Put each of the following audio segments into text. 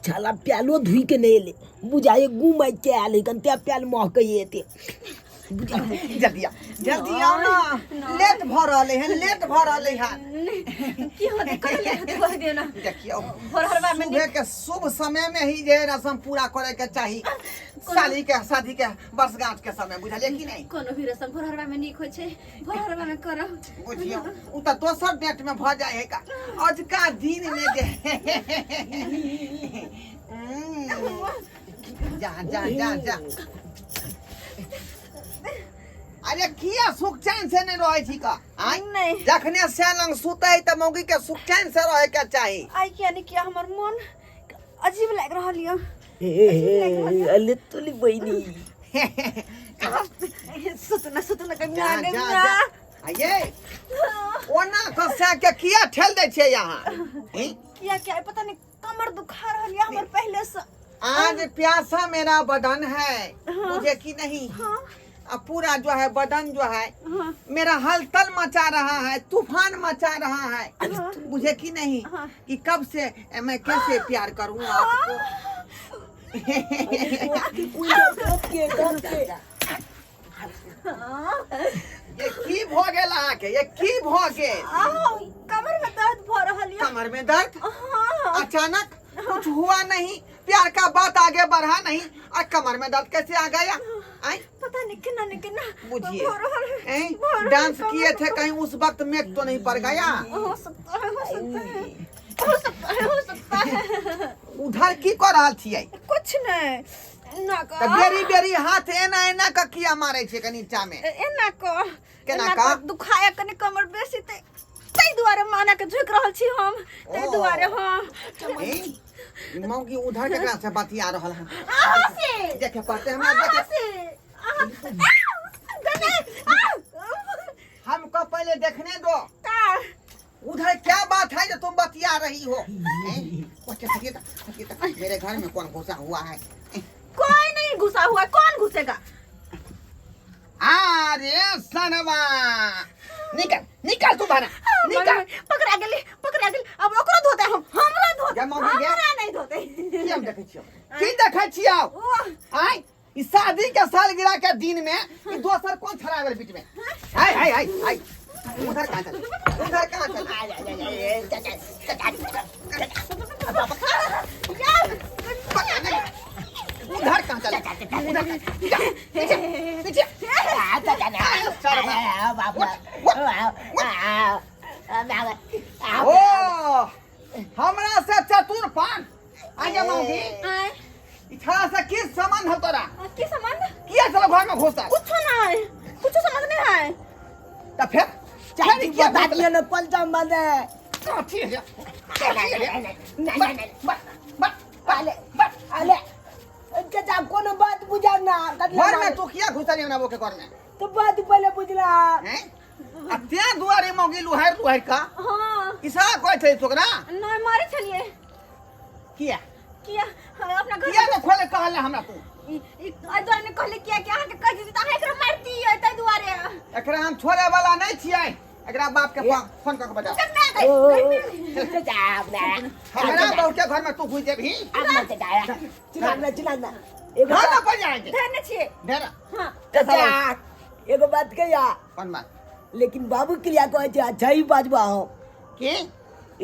छाला प्यालो धुई के नहीं एले बुझाए घूमै के आयल है कन प्याल महकै एते। जल्दी आओ, जल्दी आओ ना, लेट भ रहले हैं, लेट भ रहले हैं। की होते कर ले तो कह दियो ना। देखियो, भोरहरवा में। सुबह के शुभ समय में ही जे रसम पूरा करे के चाही, साली के शादी के वर्षगांठ के समय, बुझलिए कि नहीं? कोनो भी रसम भोरहरवा में नीक होइ छै, भोरहरवा में करब। बुझियो, उ त दोसर डेट में भ जाए है का, अजका दिन में जे जा जा जा जा। अरे किया सुख चैन से नहीं रहे छी का? आय? नहीं। जखने से लंग सुते त मौगी के सुख चैन से रहे के चाही। आई किया नहीं किया, हमर मन अजीब लाग रहल यऽ। हे अले तुली बहिनी। सुतना सुतना। जा। गंगा जा। गंगा। जा, आइए, ओना कसा के किया ठेल दै छियै यहाँ, हैं? किया क्या पता नहीं, कमर दुखा रहल यऽ हमर पहले से। आज प्यासा मेरा बदन है, मुझे की नहीं? हाँ। अब पूरा जो है बदन जो है हाँ। मेरा हलचल मचा रहा है, तूफान मचा रहा है, मुझे की नहीं? हाँ। कि कब से मैं कैसे प्यार करूं आपको। के ये की भ गेल अहाँके? ये की भ गेल? आहो, कमर में दर्द भ रहल यऽ। कमर में दर्द? हाँ। अचानक कुछ हुआ नहीं, प्यार का बात आगे बढ़ा नहीं और कमर में दर्द कैसे आ गया? आय? पता नहीं केना नहीं केना बुझिए। भ रहल है। हैं? भ रहल डांस कमर किए थे में। कहीं उस वक्त मेघ तो नहीं पड़ गया? हो सकता है, हो सकता है, हो सकता है, हो सकता है। उधर की कर रहल छियै? कुछ नहीं ना। तऽ बेरी बेरी हाथ एना एना कऽ किया मारै छै कनि नीचा में? एना क। केना एना क? क दुखाया कनि कमर बेसी, ते ताहि दुआरे माना के झुकि रहल छी हम, ताहि ओ। दुआरे। हाँ। ए, मौगी उधर केकरा से बतिया रहल है? अहाँ से। देखे पड़ते हमरा। अहाँ देखे से। अहाँ गने हमको पहले देखने दो। का? उधर क्या बात है जो तुम बतिया रही हो, हैं? ओके, सकेता, सकेता, मेरे घर में कौन घुसा हुआ है? कोई नहीं घुसा हुआ, कौन घुसेगा? अरे सनवा, निकल निकल, तू बना निकल। पकड़ा गेली, पकड़ा गेली। अब ओकरो धोते हम, हमरा धोते। जा मम्मी गे। हमरा नहीं धोते। की हम देखै छियौ? की देखै छियौ? वाह। आय, ई शादी के सालगिरह के दिन में ई दोसर कौन छड़ा गेल बीच में? हाय हाय हाय हाय, उधर कहाँ चल, उधर कहाँ चल? पता नहीं उधर कहाँ चल, उधर कहाँ? जा, पीछे पीछे। शर्मा। उठ, उठ, उठ। ओ हमरा से चतुर पान आगे मौगी। आय? इछा से की संबंध है तोरा? की संबंध? किया चलो घर में घुसा? कुछ नहीं, कुछ समझ नहीं है। त फिर चाची, किया? बता दियो ना कौन संबंध है। कथी है, कथी है? बस बस। अले बस। अले चाचा, कोनो बात बुझा ना। घर में तू किया घुसली हमरा के घर में? तो बात पहले बुझला। हैं, आ तें दुआरे मौगी लुहार लुहार का हाँ। इशारा कहै छै तोकरा? नहीं, मारे छलिए। किया? किया हम अपना घर किया ने खोले कहले हमरा तू? एहि दुआरे ने कहले किया कि अहाँके कहि दिती तऽ अहाँ एकरा मारतियै, ताहि दुआरे। एकरा हम छोड़े वाला नहीं छियै। एकरा बाप के फोन कऽ के बजा। कन्ना गई। ओ चाचा, हमरा बहू के घर में तू घुस जेबही? अपना चाचा, चिल्ला ना, चिल्ला ना एगो। घर में पड़ जाएंगे। धरने छियै। ढेर। हाँ। चाचा, एगो बात कहिया? कौन बात? लेकिन बाबू क्रिया कहै छै, अच्छा ही बाजबा हम। की? ए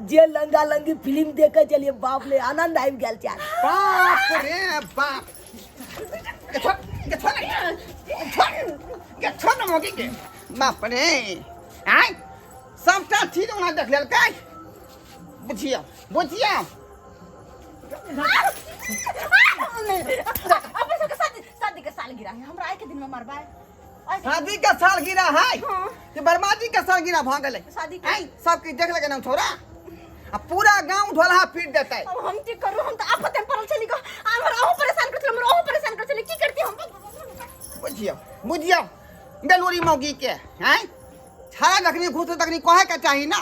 जे लंगा लंगी फिल्म देखे चलिए, बाप ले आनंद आबि गेल छै। बाप रे बाप, के छोड़, के छोड़ ना, छोड़, के छोड़ ना मौगी के। बाप रे, आय सबटा चीज ओना देख लेलकै। बुझियौ, बुझियौ। अपन सबके शादी, शादी के सालगिरह है, हमरा आइ के दिन में मरबै? आइ के- शादी के सालगिरह है हाँ। कि बर्बादी के सालगिरह भऽ गेलै? शादी के- आय, सब किछु देख लेकै ना छोरा, आ पूरा गांव ढोलहा पीट देतै। अब हम की करू? हम तऽ आफत में पड़ल छली गो। हमर अहूँ परेशान कर छली, हमर अहूँ परेशान कर छली, की करती हम? बुझियौ, बुझियौ बेलूरी मौगी के। हैं, छाया जखनी घुसतै तखनी कहै के चाही ना।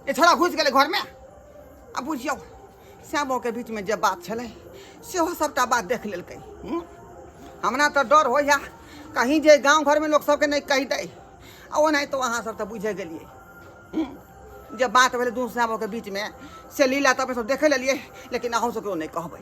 ये छोरा घुसि गेलै घरमे आ बुझियौ श्यामोके बीचमे जे बात छलै सेहो सभटा बात देख लेलकै। हूँ? हमरा तऽ डर होइए कहीं जे गाँव घरमे लोक सबके नहि कहि दै, आ ओनाहितो अहाँ सब तऽ बुझे गेलियै। हूँ? जे बात भेलै दुनू साहेबके बीचमे से लीला तऽ अपने सब देखे लेलियै, लेकिन अहूँ सबके ओ नहि कहबै।